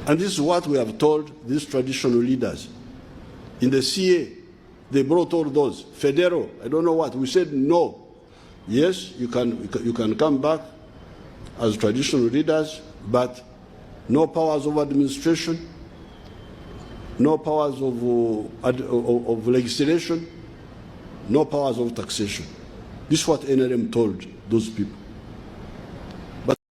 And this is what we have told these traditional leaders. In the CA, they brought all those. Federal, I don't know what. We said no. Yes, you can come back as traditional leaders, but no powers of administration, no powers of legislation, no powers of taxation. This is what NRM told those people.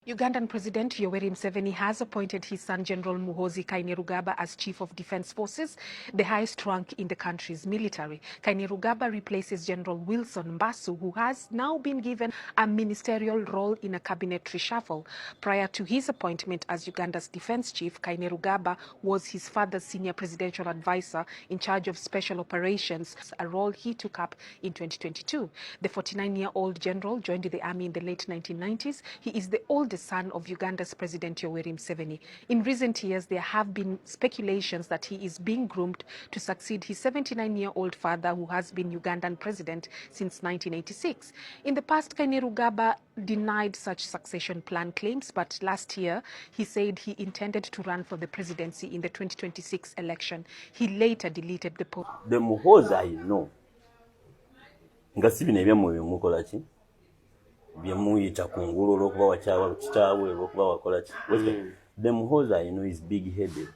Ugandan President Yoweri Museveni has appointed his son General Muhoozi Kainerugaba as Chief of Defense Forces, the highest rank in the country's military. Kainerugaba replaces General Wilson Mbasu, who has now been given a ministerial role in a cabinet reshuffle. Prior to his appointment as Uganda's defense chief, Kainerugaba was his father's senior presidential advisor in charge of special operations, a role he took up in 2022. The 49-year-old general joined the army in the late 1990s. He is the oldest son of Uganda's President Yoweri Museveni. In recent years, there have been speculations that he is being groomed to succeed his 79-year-old father, who has been Ugandan president since 1986. In the past, Kainerugaba denied such succession plan claims, but last year he said he intended to run for the presidency in the 2026 election. He later deleted the post. The Muhoozi I know nga si bino ebyammwe byemukola ki, byemuyita kungulu olwokuba wakyawa kitaawe, olwokuba wakola ki. The Muhoozi I know is big headed.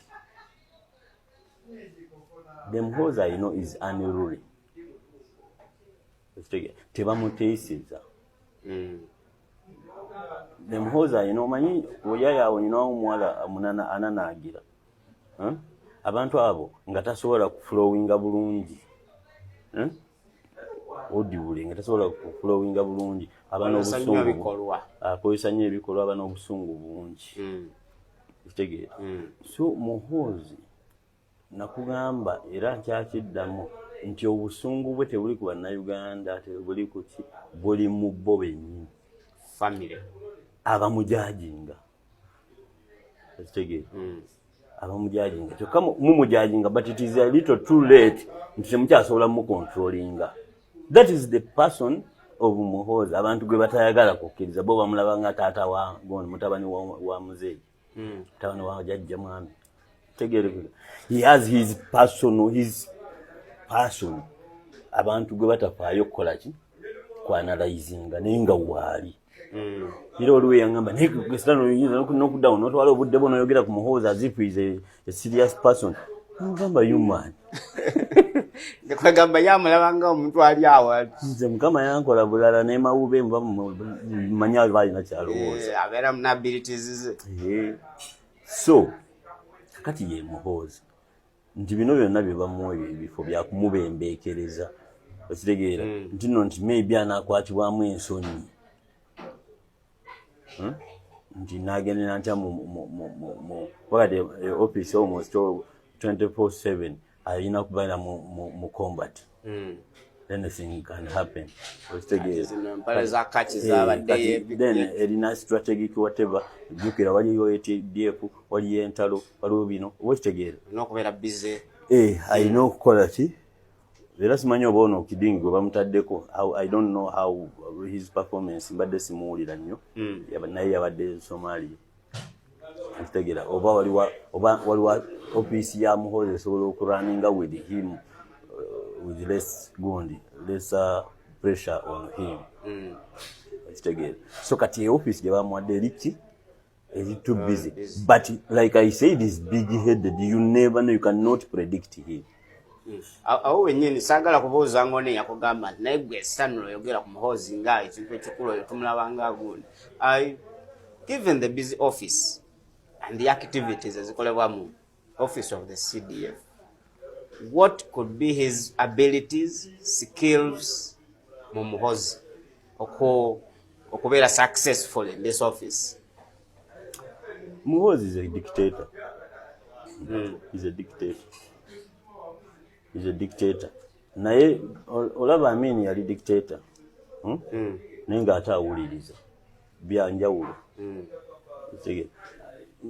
The Muhoozi I know is unruly. Tebamuteeseza. The Muhoozi I know, omanyi oyayaawo nyina omuwala munana ananaagira. Abantu abo nga tasobola kuflowinga bulungi. Odiwule nga tasobola kuflowinga bulungi, aba Akozesa nnyo n'obusungu. Ebikolwa. Akozesa nnyo ebikolwa, aba n'obusungu bungi. Kitegeera? So Muhoozi, nakugamba era nkyakiddamu nti obusungu bwe tebuli ku Bannayuganda, tebuli ku ki, buli mu bo bennyini. Family. Abamujajinga, ekitegeera? Abamujajinga, kyokka mumujajinga, but it is a little too late nti temukyasobola mucontrollinga. That is the person of Muhoozi. Abantu gwe batayagala kukkiriza, bo bamulaba nga taata wa gondi, mutabani wa muzeeyi, mutabani wa jajja mwami. Tegerekeka, he has his personal, his person, abantu gwe batafaayo kukola ki, kuanalyzinga, naye nga waali. Era waliwo yaŋŋamba, naye oyinza n'okuddawo n'otwala obudde bwo n'oyogera ku Muhoozi as if he is a serious person. Ngamba, you man. Kwegamba yamulaba nga omuntu ali awo. Nze Mukama yankola bulala ne mawube muba mmanyi aba alina kyalowooza. Eh, abeera mu abilities ze. Eh. So kakati ye Muhoozi nti bino byonna bye bamuwa, ebyo ebifo byakumubembeekereza, okitegeera? Nti nno nti maybe anaakwatibwamu ensonyi. Nti nagendera ntya wakati office almost 24/7 alina kubeera mu combat. Anything can happen, okitegeera? Zino empale za kaki Eh, zabadde. Kati then erina strategic whatever, jjukira waliyo ADF, waliyo entalo, waliwo bino, oba okitegeera? N'okubeera busy. Eh, alina okukola ki, era simanyi oba ono Kidingi gwe bamutaddeko, I don't know how his performance, mbadde simuwulira nnyo. Naye yabadde Somalia, okitegeera? Oba waliwa, oba waliwa ofiisi ya Muhoozi esobola okurunninga with him, with less gundi, less pressure on him, okitegeera? So kati ofiisi gye bamuwadde eri ki, eri too busy. Busy. But like I said, is big headed. You never know, you cannot predict him. Awo wennyini saagala kubuuza ng'ono yakugamba nti naye gwe Stanley oyogera ku Muhoozi nga ekintu ekikulu, oyo tumulaba nga gundi. Given the busy office and the activities ezikolebwa mu office of the CDF, what could be his abilities, skills mu Muhoozi okubeera successful in this office? Muhoozi is a dictator. He's a dictator. He's a dictator. Naye olaba Amin yali dictator. Naye ng'ate awuliriza. Bya njawulo. Okitegeera?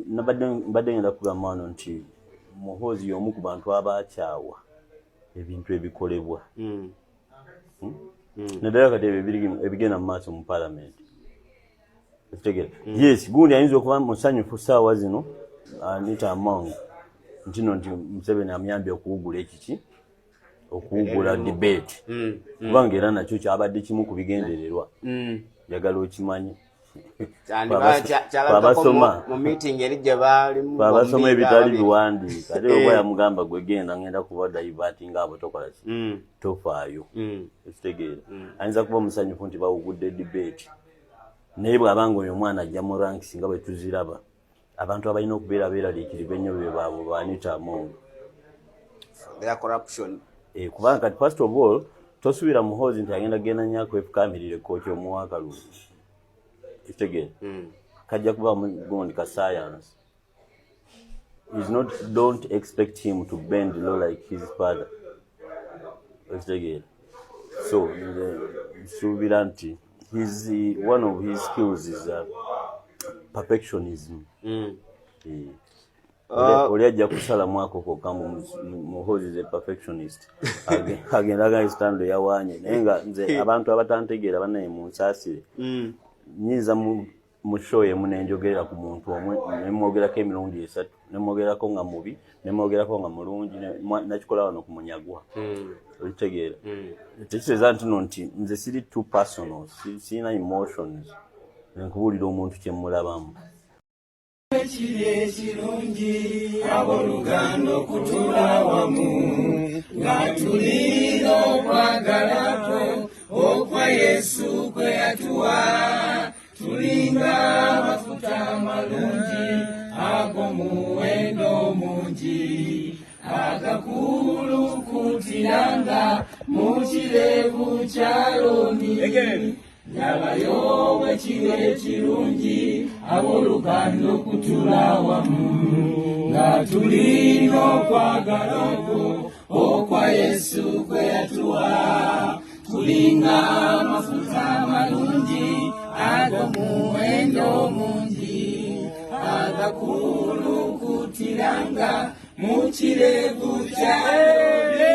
Nabadde mbadde ngenda kugamba wano nti Muhoozi y'omu ku bantu abakyawa ebintu ebikolebwa. Naddala kati ebyo ebigenda mu maaso mu parliament. Okitegeera? Yes, gundi ayinza okuba musanyufu saawa zino. Anita Among nti no nti Museveni amuyambye okuwugula ekiki, okuwugula debate, kubanga era nakyo kyabadde kimu ku bigendererwa. Njagala okimanye. Kyalabikako mu meeting eri gye baalimu. Abasoma ebitali biwandiika, ate oba yamugamba gwe genda, ngenda kuba diverting abo, tokola ki, tofaayo. Ekitegeera, ayinza kuba musanyufu nti bawugudde debate, naye bw'abanga oyo omwana ajja mu ranks nga bwe tuziraba, abantu abalina okubeera beeraliikirivu ennyo be baabo ba Anita Among. Their corruption. Eh, kubanga kati first of all tosuubira Muhoozi nti agenda genda nnyo akwefukamirire kooki omuwa akalulu. Ekitegeera, kajja kuba gundi ka science. Is not, don't expect him to bend low like his father. Ekitegeera, so nze nsuubira nti his one of his skills is perfectionism. Eh. Oli ajja kusalamu ako kokka mbu Muhoozi is a perfectionist. Agenda agaye Stanley yawaanye, naye nga nze abantu abatantegeera bannaye munsaasire. Nyinza mu show emu nenjogerera ku muntu omwe nemwogerako emirundi esatu, nemwogerako nga mubi, nemwogerako nga mulungi, nakikola wano ku Munyagwa. Okitegeera, tekitegeeza nti no nti nze siri too personal, sirina emotions, nkubuulira omuntu kyemulabamu. Kiri ekirungi abooluganda okutula wamu nga tulina okwagalako okwa Yesu kwe yatuwa, tulinga amafuta amalungi ag'omuwendo mungi agakulukutiranga mu kirevu ky'Aloni. Labayo bwe kiri ekirungi abooluganda okutula wamu nga tulina okwagalako okwa Yesu kwe yatuwa, tulinga amafuta amalungi ag'omuwendo mungi agakulukutiranga mu kirevu ky'Aloni.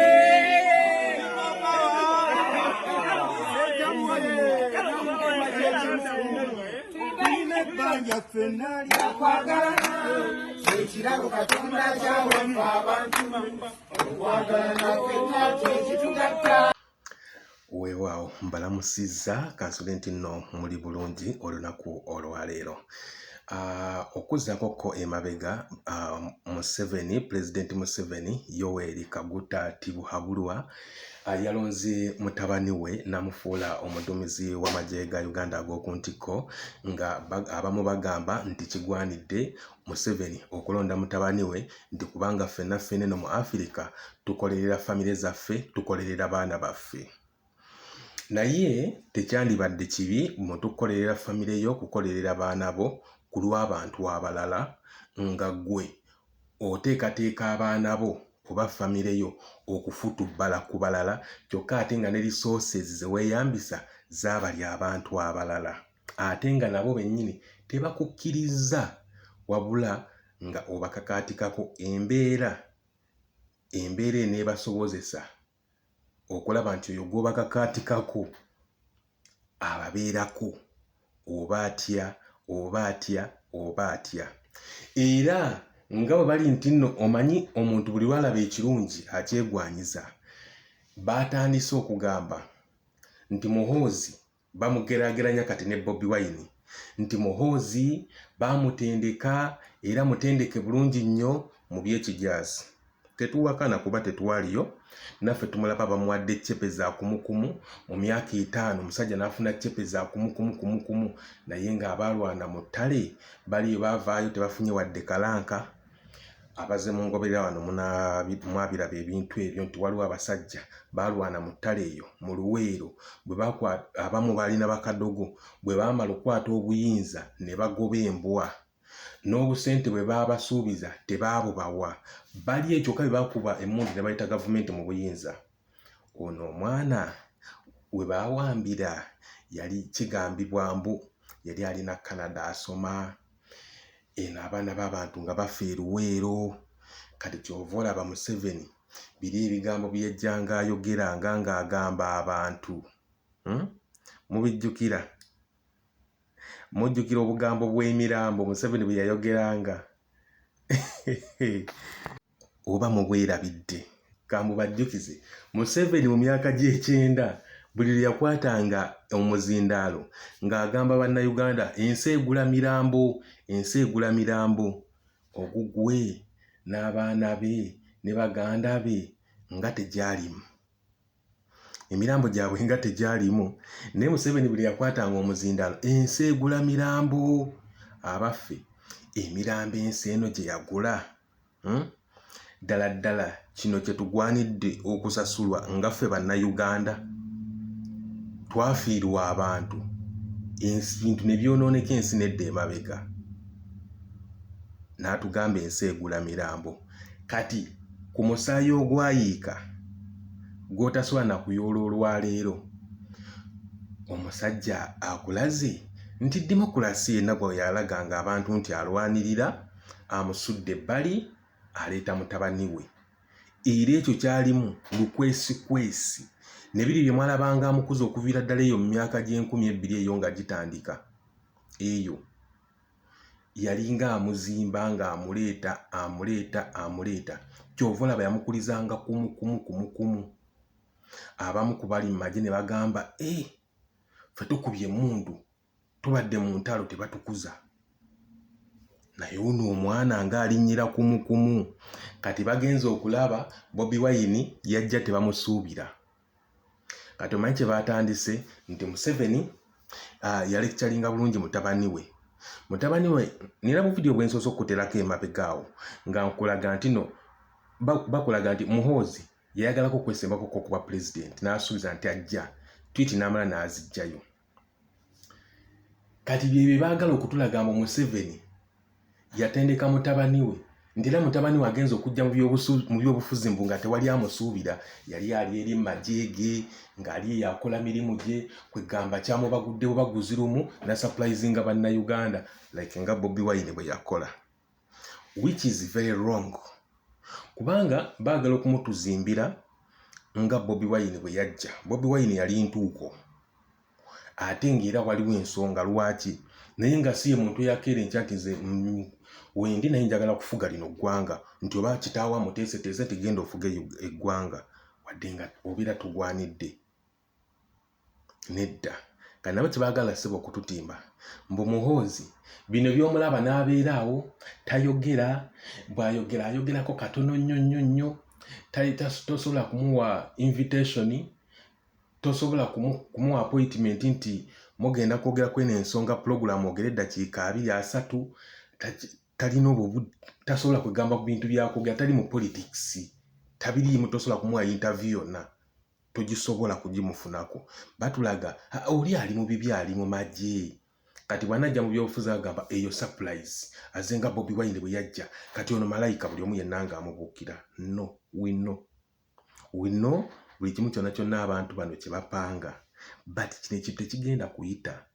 Ebbanja ffenna. Okwagalana kyekirabo Katonda kyawafa abantu, okwagalana ffenna kyekitugatta. Weewaawo, mbalamusizza, kansule nti nno muli bulungi olunaku olwaleero. Okuzzaako ko emabega, Museveni, Pulezidenti Museveni Yoweri Kaguta Tibuhaburwa yalonze mutabani we n'amufuula omuduumizi w'amagye ga Uganda ag'oku ntikko, nga abamu bagamba nti kigwanidde Museveni okulonda mutabani we, nti kubanga ffenna ffenna eno mu Afirika tukolerera famire zaffe, tukolerera baana baffe. Naye tekyandibadde kibi muntu kukolerera famire yo, kukolerera baana bo ku lw'abantu abalala, nga ggwe oteekateeka abaana bo oba famire yo okufutubbala ku balala, kyokka ate nga ne resources ze weeyambisa zaabali abantu abalala, ate nga nabo bennyini tebakukkirizza, wabula nga obakakaatikako embeera eneebasobozesa okulaba nti oyo gw'obakakaatikako ababeerako oba atya oba atya oba atya. Era nga bwe bali nti nno omanyi omuntu buli lwalaba ekirungi akyegwanyiza, baatandise okugamba nti Muhoozi bamugeraageranya kati ne Bobi Wine, nti Muhoozi baamutendeka era mutendeke bulungi nnyo mu by'ekijaasi. Tetuwakana kuba tetwaliyo naffe, tumulaba bamuwadde cepe za kumukumu mu myaka 5, omusajja n'afuna cepe za kumukumu kumukumu, naye ng'abaalwana mu ttale baliyo baavaayo tebafunye wadde kalanka. Abaze mu ngoberera wano mwabiraba ebintu ebyo nti waliwo abasajja baalwana mu ttale eyo mu Luweero, bwe abamu baalina bakadogo, bwe baamala okukwata obuyinza ne bagoba embwa n'obusente bwe baabasuubiza tebaabubawa. Bali ekyo kyokka bye bakuba emmundu ne bayita gavumenti mu buyinza. Ono omwana we baawambira yali kigambibwa mbu yali alina Canada asoma eno, abaana b'abantu nga bafa e Luweero. Kati kyova olaba Museveni biri ebigambo bye yajjanga ayogeranga ng'agamba abantu, Mubijjukira? Mujjukira obugambo bw'emirambo Museveni bwe yayogeranga? Oba mubwerabidde, kambubajjukize, Museveni mu myaka gy'ekyenda buli lwe yakwatanga omuzindaalo ng'agamba Bannayuganda ensi egula mirambo, ensi egula mirambo. Ogugwe n'abaana be ne baganda be nga tegyalimu. Emirambo gyabwe nga tegyalimu, naye Museveni buli yakwatanga omuzindaalo ensi egula mirambo. Abaffe, emirambo ensi eno gye yagula, Ddala ddala kino kye tugwanidde okusasulwa nga ffe Bannayuganda? Twafiirwa abantu, ebintu ne byonooneka, ensi n'edda emabega. N'atugamba ensi egula mirambo. Kati ku musaayi ogwayiika gw'otasobola na kuyoola olwaleero, omusajja akulaze nti demokulasi yenna gwe yalaganga abantu nti alwanirira amusudde ebbali aleeta mutabani we. Era ekyo kyalimu lukwesikwesi ne biri bye mwalabanga amukuza okuviira ddala eyo mu myaka gy'enkumi ebbiri eyo nga gitandika eyo. Yalinga amuzimba ng'amuleeta, amuleeta, amuleeta. Kyova olaba yamukulizanga kumu kumu kumu kumu. Abamu ku bali mu magye ne bagamba, e ffe tukubye emmundu, tubadde mu ntalo, tebatukuza, naye ono omwana ng'alinnyira kumu kumu. Kati bagenze okulaba Bobi Wine yajja tebamusuubira. Kati omanyi kye baatandise nti Museveni yalekyalinga bulungi mutabani we, mutabani we. Nina bu vidiyo bwensoose okuterako emabega awo nga nkulaga nti no bakulaga nti Muhoozi yayagalako okwesembako okuba pulezidenti n'asuubiza nti ajja tweet n'amala n'azijjayo. Kati byebyo baagala okutulaga mbu Museveni yatendeka mutabani we, nti era mutabani we agenza okujja mu byobufuzi mbu nga tewali amusuubira, yali ali eri mumagye ge ng'ali eyo akola mirimu gye. Kwegamba kyamubagudde bubaguzi lumu nasurprisinga Bannayuganda like nga Bobi Wine bwe yakola, which is very wrong, kubanga baagala okumutuzimbira nga Bobi Wine bwe yajja. Bobi Wine yali ntuuko, ate ng'era waliwo ensonga lwaki, naye nga si ye muntu eyakeera enkya nti nze wendi naye njagala kufuga lino ggwanga, nti oba kitaawe amuteeseteese nti genda ofuge eggwanga, wadde nga obeera tugwanidde. Nedda. Kati nabo kyebaagala ssebo okututimba mbu Muhoozi bino by'omulaba n'abeera awo tayogera, bw'ayogera ayogerako katono nnyo nnyo nnyo, tosobola kumuwa invitation, tosobola kumuwa appointment nti mugenda kwogera kweno ensonga, program ogere eddakiika 20, 30. Talina obwo, tasobola kwegamba ku bintu byakwogera, tali mu politics, tabiriimu. Tosobola kumuwa interview yonna, togisobola kugimufunako. Batulaga oli ali mu bibi, ali mu magye. Kati bw'anajja mu byobufuzi agamba eyo surprise, aze nga Bobi Wine bwe yajja. Kati ono malayika, buli omu yenna ng'amubuukira. No, we know, we know buli kimu kyonna kyonna abantu bano kye bapanga, but kino ekintu tekigenda kuyita.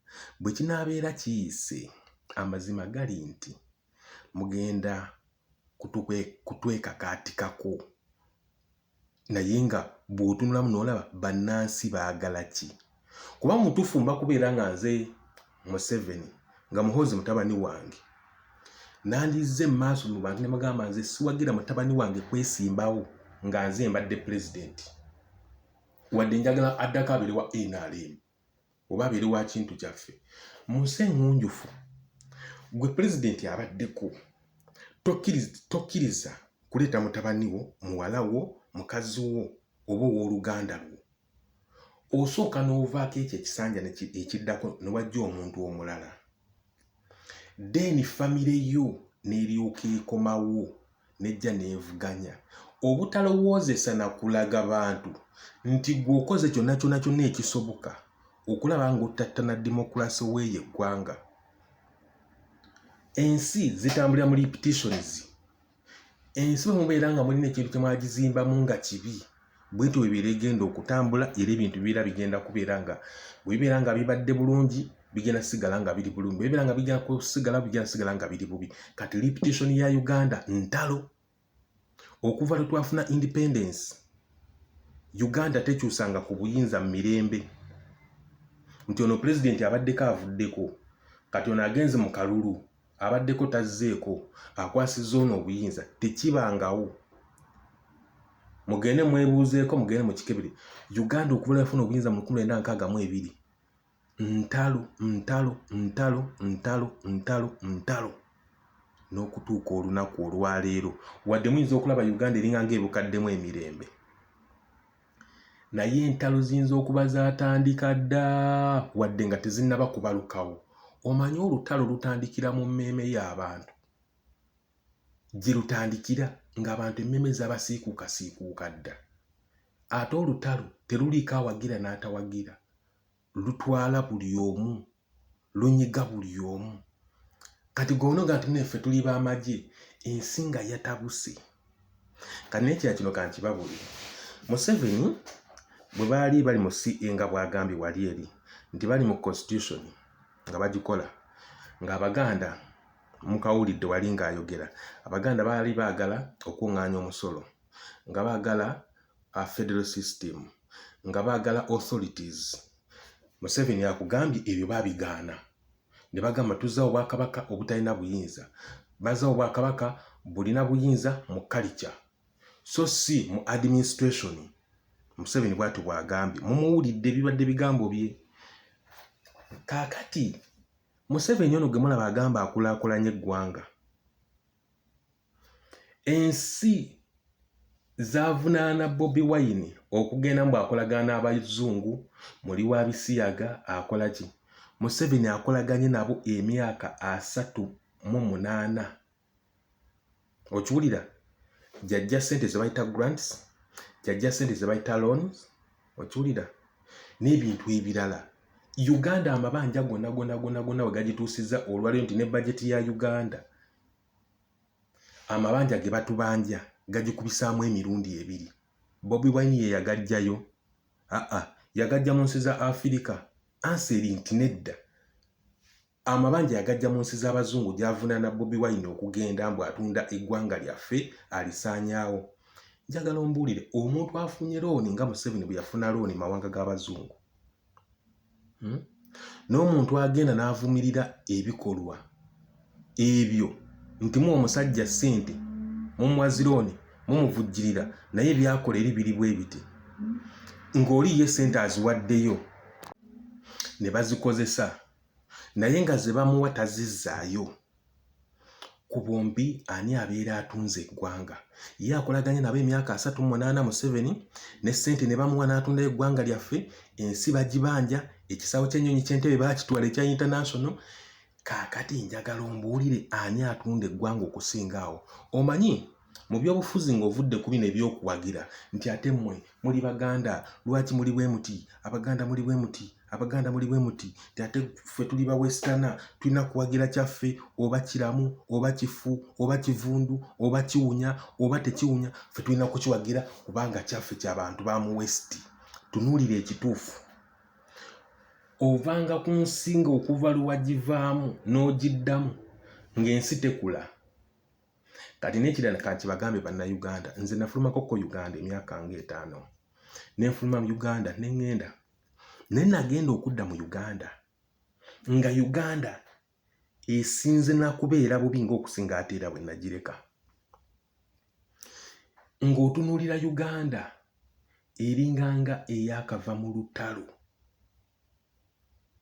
Bwe kinaabeera kiyise, amazima gali nti mugenda kutwekakaatikako. Naye nga bw'otunulamu n'olaba bannansi baagala ki, kuba mutuufu mba kubeera nga nze Museveni, nga Muhoozi mutabani wange, nandizze mu maaso mu bantu ne bagamba nze siwagira mutabani wange kwesimbawo nga nze mbadde pulezidenti, wadde njagala addako abeere wa NRM oba abeere wa kintu kyaffe. Mu nsi eŋŋunjufu, gwe pulezidenti abaddeko tokkiriza kuleeta mutabani wo, muwala wo, mukazi wo oba owooluganda lwo. Osooka n'ovaako ekyo ekisanja ekiddako ne wajja omuntu omulala, then famire yo n'eryoka ekomawo nejja n'evuganya. Obutalowoozesa na kulaga bantu nti gwe okoze kyonna kyonna kyonna ekisoboka okulaba ng'ottattana demokulasi weeyo eggwanga. Ensi zitambulira mu repetitions. Ensi bwe mubeera nga mulina ekintu kye mwagizimbamu nga kibi, bwetyo bwebeera egenda okutambula. Era ebintu bibeera bigenda kubeera nga bwe bibeera nga bibadde bulungi, bigenda sigala nga biri bulungi, bwe bibeera nga bigenda kusigala, bigenda sigala nga biri bubi. Kati repetition ya Uganda ntalo. Okuva lwe twafuna independence, Uganda tekyusanga ku buyinza mu mirembe, nti ono pulezidenti abaddeko avuddeko, kati ono agenze mu kalulu. Abaddeko tazzeeko, akwasizza ono obuyinza. Tekibangawo. Mugende mwebuuzeeko, mugende mukikebere. Uganda okuva lwe yafuna obuyinza mu 1962, ntalo, ntalo, ntalo, ntalo, ntalo, ntalo n'okutuuka olunaku olwaleero. Wadde muyinza okulaba Uganda eringa ng'ebukaddemu emirembe, naye entalo ziyinza okuba zaatandika dda wadde nga tezinnaba kubalukawo. Omanyi olutalo lutandikira mu mmeeme y'abantu, gye lutandikira ng'abantu emmeeme zabasiikuukasiikuuka dda. Ate olutalo teruliiko awagira n'atawagira, lutwala buli omu, lunyiga buli omu. Kati gwe onoga nti neffe tuli b'amagye, ensi nga yatabuse. Kati nekira kino kankibabulire, Museveni bwe baali bali mu CA nga bw'agambye wali eri nti bali mu constitution nga bagikola, ng'Abaganda mukawulidde wali ng'ayogera, Abaganda baali baagala okuŋŋaanya omusolo, nga baagala a federal system, nga baagala authorities. Museveni akugambye ebyo babigaana ne bagamba tuzaawo obwakabaka obutalina buyinza. Bazaawo obwakabaka bulina buyinza mu culture so si mu administration. Museveni bw'atyo bw'agambye, mumuwulidde, bibadde bigambo bye. Kaakati Museveni ono gwe mulaba agamba akulaakulanya eggwanga, ensi zavunaana Bobi Wine okugenda mbu akolagana n'abazungu, muli wa bisiyaga, akola ki. Museveni akolaganye nabo emyaka 38. Okiwulira? Jajja sente ze bayita grants, jajja sente ze bayita loans, okiwulira, n'ebintu ebirala. Uganda amabanja gonna gonna gonna gonna we gagituusizza olwaleero nti ne bajeti ya Uganda amabanja ge batubanja gagikubisaamu emirundi ebiri. Bobi Wine ye yagajjayo? Aa, yagajja mu nsi za Afirika? Ansa eri nti nedda. Amabanja yagajja mu nsi z'Abazungu gy'avunaana Bobi Wine okugenda mbu atunda eggwanga lyaffe alisaanyaawo. Njagala ombuulire omuntu afunye looni nga Museveni bwe yafuna looni mu mawanga g'Abazungu, N'omuntu agenda n'avumirira ebikolwa ebyo nti muwa omusajja ssente, mumuwa zirooni, mumuvujjirira, naye byakola eri biri bwe biti, ng'oli ye ssente aziwaddeyo ne bazikozesa naye nga ze bamuwa tazizzaayo. Ku bombi ani abeera atunze eggwanga? Ye akolaganye nabo emyaka 38 Museveni ne ssente ne bamuwa n'atundayo eggwanga lyaffe, ensi bagibanja, ekisaawe ky'ennyonyi ky'Entebbe baakitwala ekya international. Kaakati njagala ombuulire ani atunda eggwanga okusinga awo? Omanyi mu byobufuzi ng'ovudde ku bino eby'okuwagira nti ate mmwe muli Baganda, lwaki muli bwe muti, Abaganda muli bwe muti, Abaganda muli bwe muti, nti ate ffe tuli ba Westerner, tulina kuwagira kyaffe, oba kiramu oba kifu oba kivundu oba kiwunya oba tekiwunya, ffe tulina kukiwagira kubanga kyaffe kya bantu ba mu West. Tunuulira ekituufu. Ovanga ku nsi ng'okuva lwe wagivaamu n'ogiddamu ng'ensi tekula. Kati n'ekirala kankibagambe Bannayuganda, nze nafulumako ko Uganda emyaka ng'etaano. Ne nfuluma mu Uganda ne ŋŋenda. Naye nagenda okudda mu Uganda nga Uganda esinze na kubeera bubi ng'okusinga ate era bwe nagireka. Ng'otunuulira Uganda eringanga eyakava mu lutalo.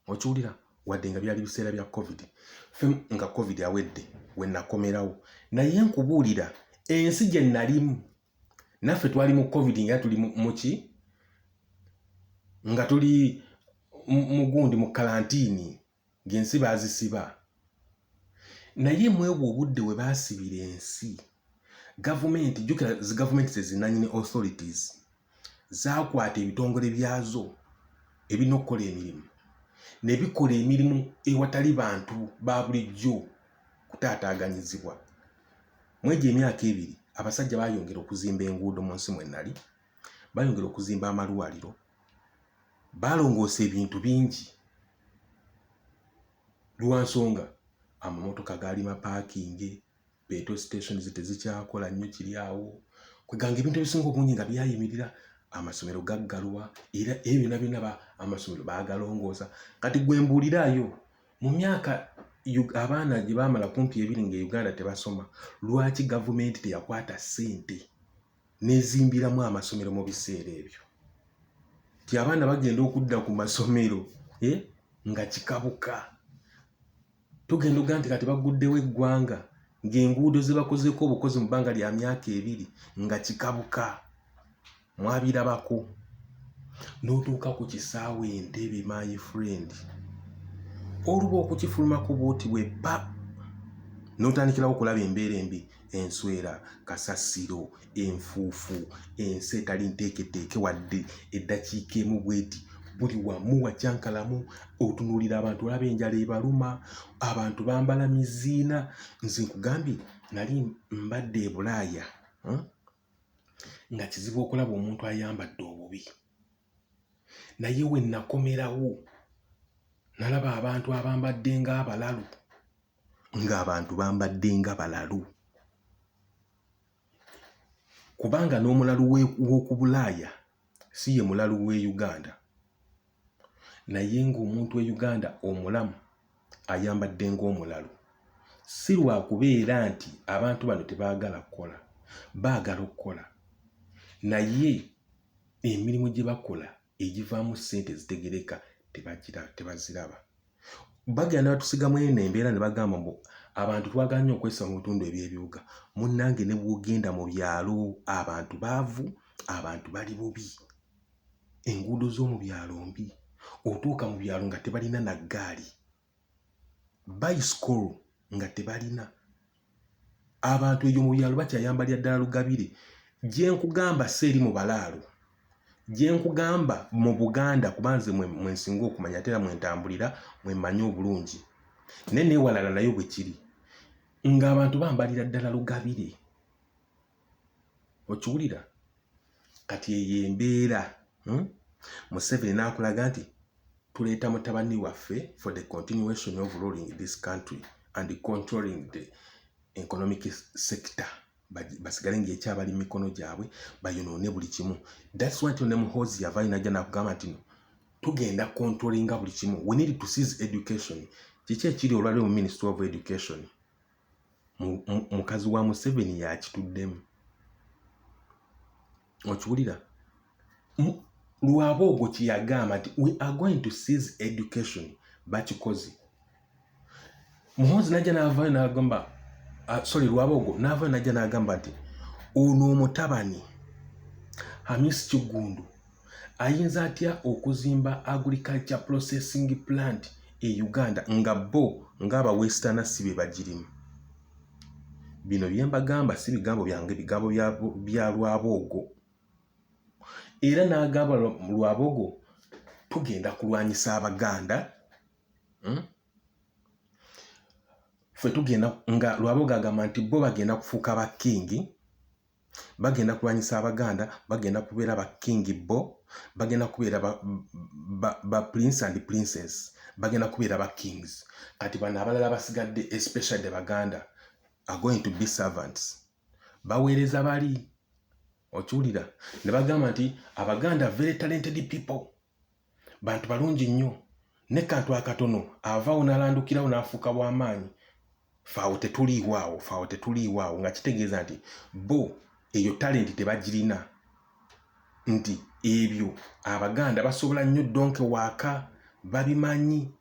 Okiwulira? Wadde nga byali biseera bya covid, fe nga covid awedde we nakomerawo, naye nkubuulira ensi gye nalimu naffe twali mu covid nga tuli muki, nga tuli mugundi mu kalantiini ng'ensi baazisiba. Naye mwebwo obudde we baasibira ensi, gavumenti, jjukira zi gavumenti ze zinanyini authorities, zaakwata ebitongole byazo ebirina okukola emirimu ne bikola emirimu ewatali bantu ba bulijjo kutaataaganyizibwa. Mwegyo emyaka ebiri abasajja baayongera okuzimba enguudo mu nsi mwe nali, baayongera okuzimba amalwaliro, baalongoosa ebintu bingi. Lwa nsonga amamotoka gaali mapaakinge, petrol stations tezikyakola nnyo kiri awo, kweganga ebintu ebisinga obungi nga byayimirira, amasomero gaggalwa, era ebyo byonna byonna amasomero baagalongoosa. Kati gwe mbuuliraayo mu myaka Abaana gye baamala kumpi ebiri nga e Uganda tebasoma, lwaki gavumenti teyakwata ssente n'ezimbiramu amasomero mu biseera ebyo? Ti abaana bagenda okudda ku masomero nga kikabuka. Tugenda okuga nti kati baguddewo eggwanga ng'enguudo ze bakozeeko obukozi mu bbanga lya myaka 2 nga kikabuka. Mwabirabako. N'otuuka ku kisaawe Entebbe, my friend, oluba okukifulumako bwoti bwe pa n'otandikirawo okulaba embeera embi, enswera, kasasiro, enfuufu, ensi etali nteeketeeke wadde eddakiika emu bweti. Buli wamu wakyankalamu. Otunuulira abantu, olaba enjala ebaluma, abantu bambala miziina. Nze nkugambye, nali mbadde e Bulaaya, Nga kizibu okulaba omuntu ayambadde obubi, naye we nakomerawo nalaba abantu abambadde ng'abalalu, ng'abantu bambadde nga balalu, kubanga n'omulalu w'oku Bulaaya si ye mulalu w'e Uganda. Naye ng'omuntu e Uganda omulamu ayambadde ng'omulalu. Si lwakubeera nti abantu bano tebaagala kukola, baagala okukola, naye emirimu gye bakola egivaamu ssente ezitegereka tebaziraba. Bagenda ne batusigamu eno embeera ne bagamba mbu abantu twagala nnyo okwesiba mu bitundu eby'ebibuga. Munnange, ne bw'ogenda mu byalo abantu baavu, abantu bali bubi, enguudo z'omu byalo mbi. Otuuka mu byalo nga tebalina na ggaali, bicycle nga tebalina. Abantu eyo mu byalo bakyayambalira ddala lugabire. Gye nkugamba si eri mu balaalo, gye nkugamba mu Buganda, kuba nze mwe nsinga okumanya, ate era mwe ntambulira, mwe mmanyi obulungi, naye neewalala nayo bwe kiri, ng'abantu bambalira ddala lugabire. Okiwulira? Kati eyo embeera, Museveni n'akulaga nti tuleeta mutabani waffe for the continuation of ruling this country and controlling the economic sector, basigale ng'ekyabali mu mikono gyabwe, bayonoone buli kimu. That's why ne Muhoozi yavaayo najja nakugamba nti no, tugenda controllinga buli kimu, we need to seize education. Kiki ekiri olwaliro mu Ministry of Education? Mukazi wa Museveni yakituddemu. Okiwulira? Lwaboogo kyeyagamba nti we are going to seize education, bakikoze. Muhoozi najja n'avaayo n'agamba, sorry, Lwabogo n'avaayo najja n'agamba nti ono omutabani Hamis Kiggundu ayinza atya okuzimba agriculture processing plant e Uganda nga bo ng'abawesterner si be bagirimu? Bino bye mbagamba si bigambo byange, bigambo bya Lwaboogo. Era n'agamba Lwabogo, tugenda kulwanyisa Abaganda, Ffe tugenda nga Lwabogo agamba nti bo bagenda kufuuka ba king, bagenda kulwanyisa Abaganda, bagenda kubeera ba king, bo bagenda kubeera ba prince and princess, bagenda kubeera ba kings. Kati bano abalala basigadde, especially the Baganda, are going to be servants, baweereza bali. Okiwulira? Ne bagamba nti Abaganda very talented people, bantu balungi nnyo, ne kantu akatono avaawo n'alandukirawo n'afuuka w'amaanyi. Faawo tetuliiwo awo, faawo tetuliiwo awo, nga kitegeeza nti bo eyo talenti tebagirina, nti ebyo Abaganda basobola nnyo donkey waaka babimanyi.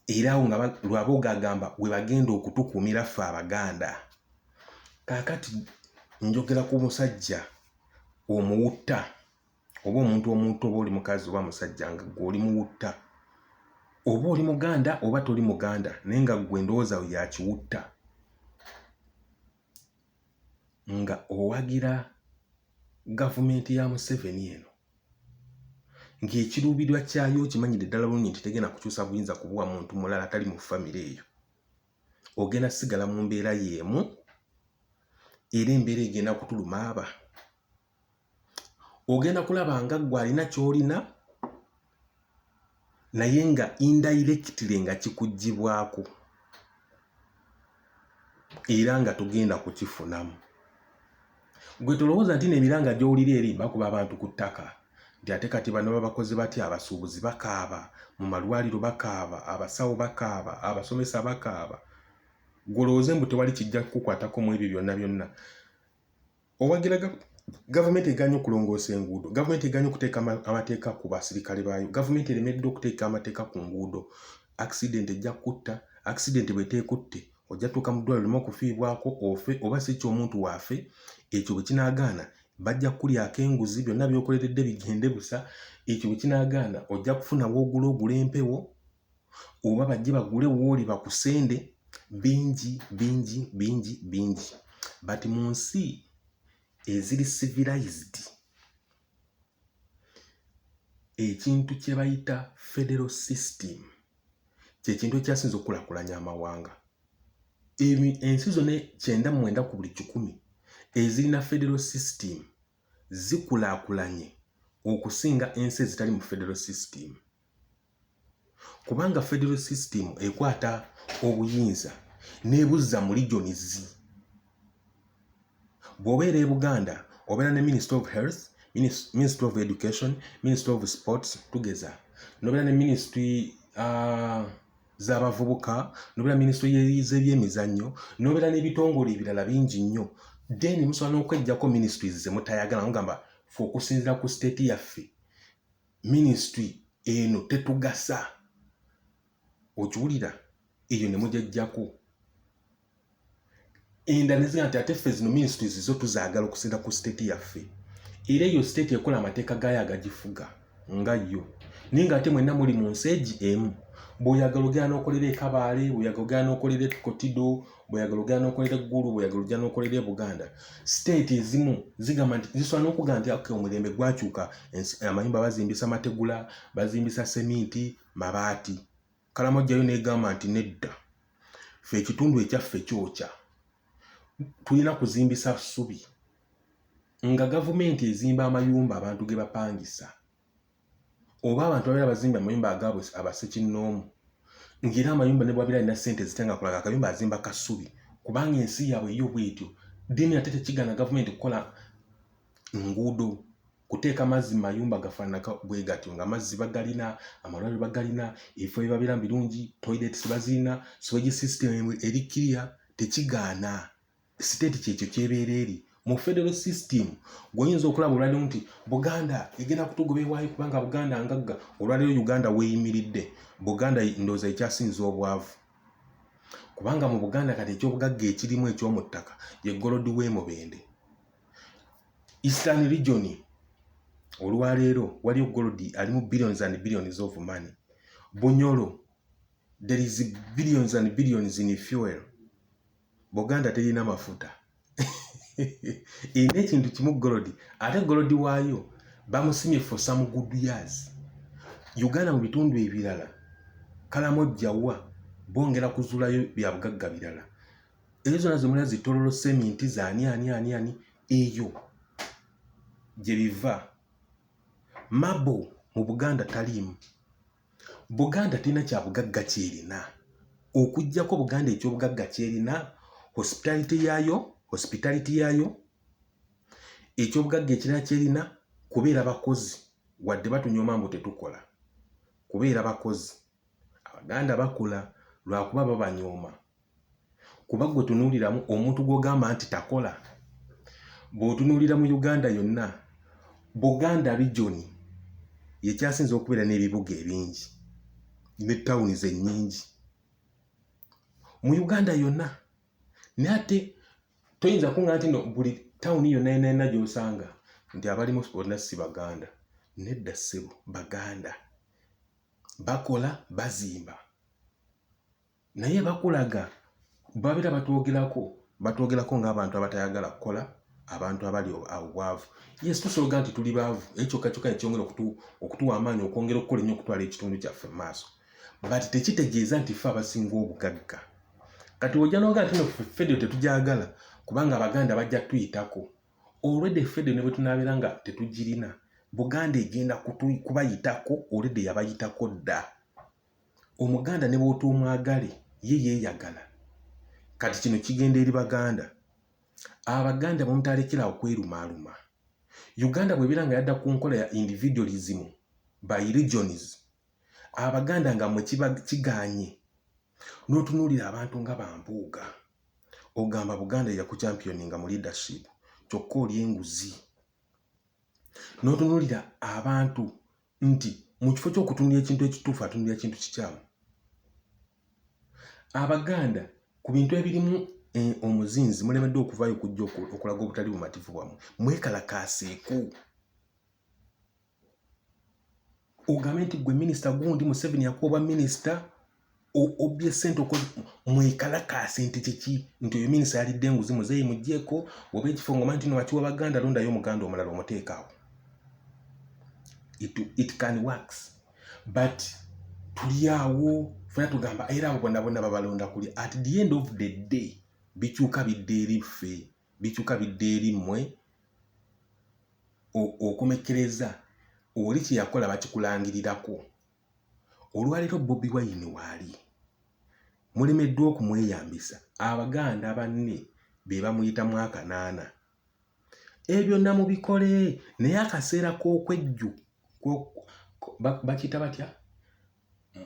Era awo nga Lwabooga agamba we bagenda okutukuumira ffe Abaganda. Kaakati njogera ku musajja omuwutta oba omuntu omuntu, oba oli mukazi oba musajja, nga gwe oli muwutta, oba oli Muganda oba toli Muganda, naye nga gwe endowooza yo yakiwutta, nga owagira gavumenti ya Museveni eno, ng'ekiruubirirwa kyayo okimanyidde ddala bulungi nti tegenda kukyusa buyinza kubuwa muntu mulala atali mu famire eyo. Ogenda sigala mu mbeera y'emu, era embeera egenda kutuluma. Aba ogenda kulaba nga ggwe alina ky'olina, naye nga indirectly nga kikuggyibwako, era nga togenda kukifunamu. Gwe tolowooza nti n'emiranga gy'owulira eri bakuba abantu ku ttaka. Nti ate kati bano babakoze batya? Abasuubuzi bakaaba, mu malwaliro bakaaba, abasawo bakaaba, abasomesa bakaaba. Gwolowooze mbu tewali kijja kukukwatako mu ebyo byonna byonna. Owagira gavumenti eganye okulongoosa enguudo, gavumenti eganye okuteeka amateeka ku basirikale baayo, gavumenti eremeddwa okuteeka amateeka ku nguudo. Accident ejja kukutta, accident bw'eteekutte ojja tuuka mu ddwaliro oleme okufiibwako ofe oba si kyo omuntu waafe. Ekyo bwe kinaagaana bajja kukulyako enguzi, byonna by'okoleredde bigende busa. Ekyo bwe kinaagaana ojja kufuna w'ogula ogula empewo oba bajje bagule wooli bakusende. Bingi bingi bingi bingi, but mu nsi eziri civilized ekintu kye bayita federal system kyekintu ekyasinza okukulaakulanya amawanga. Ensi zonna 99 ku buli kikumi ezirina federal system zikulaakulanye okusinga ensi ezitali mu federal system, kubanga federal system ekwata obuyinza n'ebuzza mu regions. Bw'obeera e Buganda obeera ne Minister of Health, Minister of Education, Minister of Sports, tugeza nobeera ne ministry z'abavubuka, nobeera ministry z'ebyemizannyo, nobeera n'ebitongole ebirala bingi nnyo. Then musobola n'okweggyako ministries ze mutayagala, mugamba fe okusinziira ku state yaffe ministry eno tetugasa. Okiwulira? Eyo ne mujajjako endala neziga nti ate ffe zino ministries zo tuzaagala okusinza ku state yaffe. Era eyo state ekola amateeka gaayo agagifuga nga yo, naye nga ate mwenna muli mu nsi egi emu. Bw'oyagala ogenda n'okolera e Kabaale, bw'oyagala ogenda n'okolera e Kotido, bw'oyagala ogenda n'okolera e Ggulu, bw'oyagala ogenda n'okolera e Buganda. State ezimu zigamba nti zisobola n'okugamba nti okay, omulembe gwakyuka, amayumba bazimbisa mategula, bazimbisa seminti, mabaati. Kalamojjayo n'egamba nti nedda, ffe ekitundu ekyaffe kyokya, tulina kuzimbisa ssubi. Nga gavumenti ezimba amayumba abantu ge bapangisa, oba abantu babeera bazimba amayumba agaabwe abasekinnoomu, ng'era amayumba ne bwabeera alina ssente zitya nga kulaga akayumba azimba kasubi, kubanga ensi yaabwe yo bwetyo. Then ate tekigaana gavumenti kukola nguudo, kuteeka mazzi mu mayumba gafaananako bwe gatyo, nga amazzi bagalina, amalwaliro bagalina, ebifo bye babeera birungi, toilets bazirina, sewage system eri clear. Tekigaana state kyekyo kyebeera eri mu federal system. Gweoyinza okulaba olwaliro nti Buganda egenda kutugoba ewaayo kubanga Buganda ngagga. Olwaliro Uganda weeyimiridde, Buganda ndowooza ekyasinza obwavu, kubanga mu Buganda kati ekyobugagga ekirimu eky'omu ttaka ye gold w'emubende. Eastern Region olwaleero waliyo gold alimu billions and billions of money. Bunyoro, there is billions and billions in fuel. Buganda terina mafuta, erina ekintu kimu, gold. Ate gold waayo bamusimye for some good years. Uganda mu bitundu ebirala Kalamojjawa bongera kuzuulayo bya bugagga birala. Ezo zonna zemulina zitololo, seminti zaani ani ani ani, eyo gye biva. Marble mu Buganda taliimu. Buganda terina kyabugagga kyerina okugjako Buganda ekyobugagga kyerina hospitality yaayo. Hospitality yaayo, ekyobugagga ekirala kyerina kubeera bakozi. Wadde batunyooma mbu tetukola, kubeera bakozi. Abaganda bakola, lwakuba babanyooma. Kuba gwe tunuuliramu omuntu gw'ogamba nti takola, bw'otunuulira mu Uganda yonna, Buganda Region yekyasinza okubeera n'ebibuga ebingi ne tawuni ennyingi mu Uganda yonna. Naye ate toyinza kuŋŋamba nti no buli tawuni yonna yonna yonna gy'osanga nti abalimu bonna si Baganda. Nedda ssebo, Baganda bakola, bazimba, naye bakulaga babeera batwogerako, batwogerako ng'abantu abatayagala kukola, abantu abali obwavu. Yes, tusobola nti tuli baavu, naye kyokka kyokka nekyongera okutuwa amaanyi okwongera okukola ennyo okutwala ekitundu kyaffe mu maaso, but tekitegeeza nti ffe abasinga obugagga. Kati ojja nogaa nti no federal tetujagala kubanga Abaganda bajja tuyitako. Olwedde federal ne bwe tunaabeera nga tetugirina, Buganda egenda kubayitako. Olwedde yabayitako dda. Omuganda ne bw'otoomwagale, ye yeeyagala. Kati kino kigenda eri Baganda. Abaganda bwemutalekerawo kwerumaaluma. Uganda bw'ebeera nga yadda ku nkola ya individualism by regions, Abaganda nga mwe kigaanye, n'otunuulira abantu nga bampuuga, ogamba Buganda yakuchampioninga mu leadership, kyokka oli enguzi. N'otunuulira abantu nti mu kifo ky'okutunulira ekintu ekituufu atunulira kintu kikyamu. Abaganda ku bintu ebirimu eh, omuzinzi mulemeddwa okuvaayo okujja okulaga obutali bumativu bwammwe, mwekalakaaseeko ogambe nti gwe minisita gundi Museveni yakuwa obwa minisita obbye sente mwekalakaase nti kiki nti oyo minisita yalidde enguzi muzeeyi mugjeeko oba ekifo ngoma nti nowakiwa baganda londayo omuganda omulala omuteekaawo. It can works but tuli awo fena tugamba era abo bonna bonna babalonda kulya. At the end of the day bikyuka bidda eri ffe, bikyuka bidda eri mmwe. Okomekkereza oli kye yakola bakikulangirirako. Olwaleero Bobi Wine waali mulemeddwa okumweyambisa, Abaganda banne be bamuyitamu akanaana. Ebyo namubikole naye akaseera k'okwejju bakiyita batya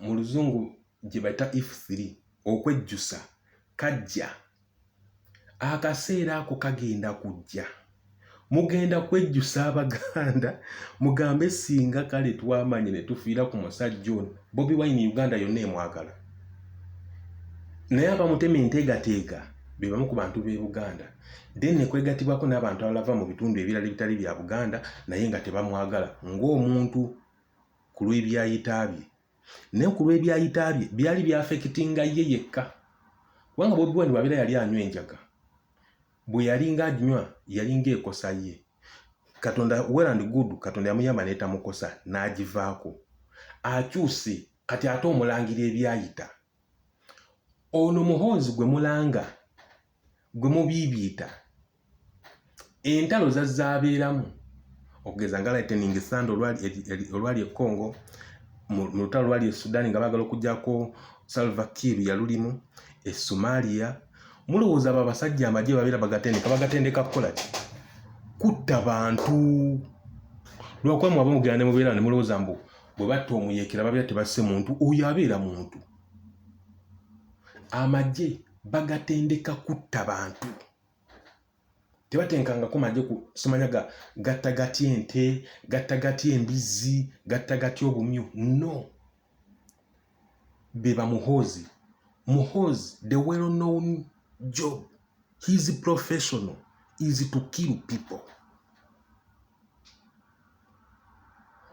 mu luzungu gye bayita if 3 okwejjusa kajja. Akaseera ako kagenda kujja, mugenda kwejjusa Abaganda mugambe singa kale twamanye ne tufiira ku musajja ono. Bobi Wine Uganda yonna emwagala, naye abamutema enteegateega be bamu ku bantu b'e Buganda, then ne kwegatibwako n'abantu abalava mu bitundu ebirala ebitali bya Buganda naye nga tebamwagala ng'omuntu ku lw'ebyayita bye. Naye ku lw'ebyayita bye byali byafekitinga ye yekka, kubanga Bobi Wine bw'abeera yali anywa enjaga, bwe yalinga aginywa yalinga ekosa ye. Katonda well and good, Katonda yamuyamba n'etamukosa n'agivaako. Akyuse kati ate omulangira ebyayita. Ono Muhoozi gwe mulanga gwe mubiibiita entalo zazaabeeramu okugeza nga Lightning Thunder olwali e Congo, mu lutalo lwali e Sudan nga baagala okuggyako Salva Kiir yalulimu, e Somalia. Mulowooza abo abasajja amagye babeera bagatendeka bagatendeka kukola ki? Kutta bantu. Lwakuba mwaba mugenda ne mubeera ne mulowooza mbu bwe batta omuyeekera babeera tebasse muntu, oyo abeera muntu. Amagye bagatendeka kutta bantu, tebatenkangako magye ku simanya ga gatta gatya ente, gatta gatya embizzi, gatta gatya obumyu. No, be ba Muhoozi. Muhoozi, the well known job, his professional is to kill people.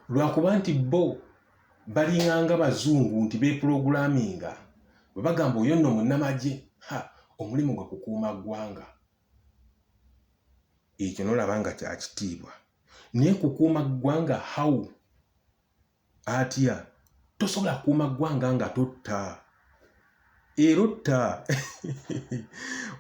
Lwakuba nti bo balinganga bazungu nti bepulogulaminga bwe bagamba oyo nno munnamagye, ha, omulimu gwe kukuuma ggwanga. Ekyo nolaba nga kyakitiibwa, naye kukuuma ggwanga how? Atya? Tosobola kukuuma ggwanga nga totta era otta.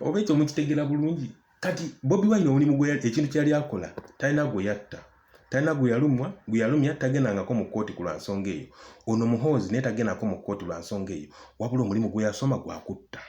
Oba ekyo mukitegera bulungi. Kati Bobi Wine omulimu gwe ekintu kyeyali akola, talina gwe yatta, talina gwe yalumwa gwe yalumya, tagendangako mu kkooti ku lwa nsonga eyo. Ono Muhoozi naye tagendako mu kkooti lwa nsonga eyo, wabula omulimu gwe yasoma gwakutta.